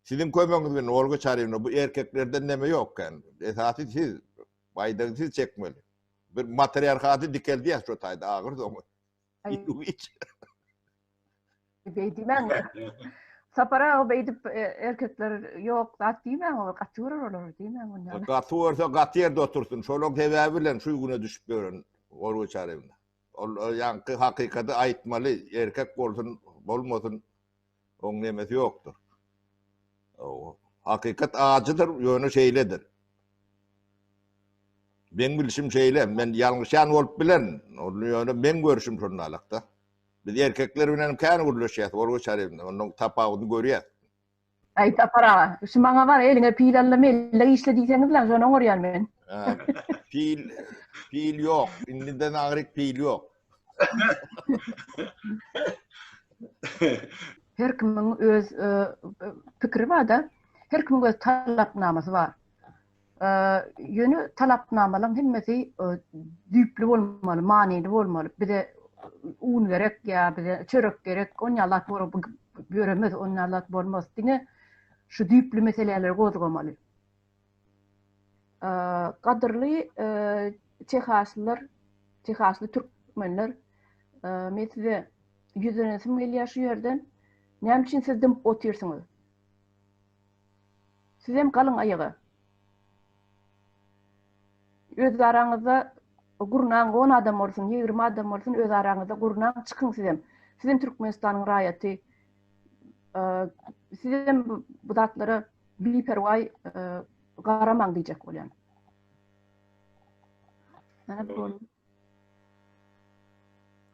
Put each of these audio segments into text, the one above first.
Siziň kömegiňiz bilen Olga Çaryýewna bu erkeklerden neme ýok kän. Esasy siz baýdagy siz çekmeli. Bir matriarhaty dikeldýäs şo taýda agyr soňy. Hiç. Beý diýmäň. Sapar aga beýdip e, erkekler ýok zat diýmäň, olar gaty görer olar diýmäň ondan. Gaty görse gaty ýerde otursyn. Şolaň sebäbi bilen şu güne düşüp ýören Olga Çaryýewna. Ol ýaňky hakykaty aýtmaly, erkek bolsun, bolmasyn, oň nemesi ýokdur. Hakykat ajydyr, ýöne şeýledir. Meň bilşim şeýle, men ýalňyşýan bolup bilerin, ol ýöne meň görşüm şondalykda. Biz erkekler bilen kän gürleşýäs, Olga Çaryýewna, onuň tapawudyny görýäs. Aý Sapar aga, şu maňa bar eliňe pil al-da mellek işle diýseňiz-le, şony oňarýan men. Pil, pil ýok. Indiden aňryk pil ýok. Her kimiň öz pikiri bar-da, her kimiň öz talapnamasy bar. Ýöne talapnamalaryň hemmesi düýpli bolmaly, manyly bolmaly. Bize un gerek ýa bize çörek gerek, onýa zat bolup ýöremez, onýa zat bolmaz. Diňe şu düýpli meseleleri gozgamaly. Gadyrly tehaslylar, tehasly türkmenler, men size ýüzlenesim gelýär şu ýerden. Näme üçin siz dymyp otyrsyňyz? Sizem galyň aýaga. Öz araňyzda gurnaň on adam bolsun, 20 adam bolsun öz araňyzda gurnaň çykyň sizem. Sizem Türkmenistanyň raýaty. Sizem bu zatlara biperwaý garamaň diýjek bolýan. Mana bu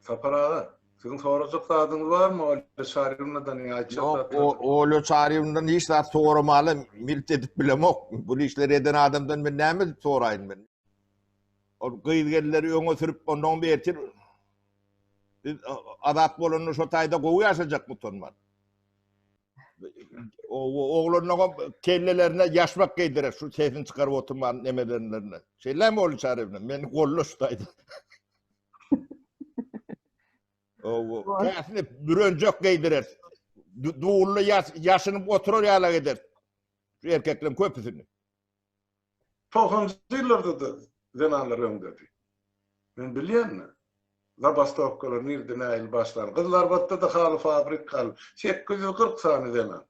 Sapar aga, siziň sorajak zadyňyz barmy Olýa Çaryýewnadan ýa aýtjak Ýok, Olýa Çaryýewnadan hiç zat soramaly milt edip bilemok. Bu işleri eden adamdan men näme edip soraýyn men? Ol gyz-gelinleri öňe sürüp, onnoň ertir biz azat bolanda şo taýda gowy ýaşajakmy utanman. Oglanlaryň kellelerine ýaşmak geýdirer şu sesini çykaryp oturman nemelerine. Şeýlemi Olýa Çaryýewna? Meni golla şu taýda. Owo, käsini bürenjek geýdirer. Dully ýaşynyp oturar ýalak eder. Şu erkekleriň köpüsini. Togsanjy ýyllarda-da zenanlar öňdedi. Men bilýän-de. Zabastowkalar nirde nähili başlan. Gyzylarbatda-da haly fabrik galy. 840 sany zenan.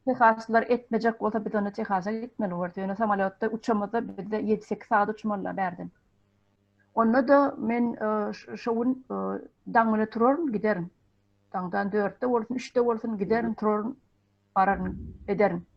Tehaslylar etmejek bolsa biz onda Tehasa gitmeli bolarys. Ýöne samolýotda uçamyzda bizde ýedi-sekiz sagat uçmalylar bärden. Onda-da men şo gün daň bile turaryn, giderin. Daňdan dörtde bolsun, üçde bolsun giderin, turaryn, bararyn, ederin.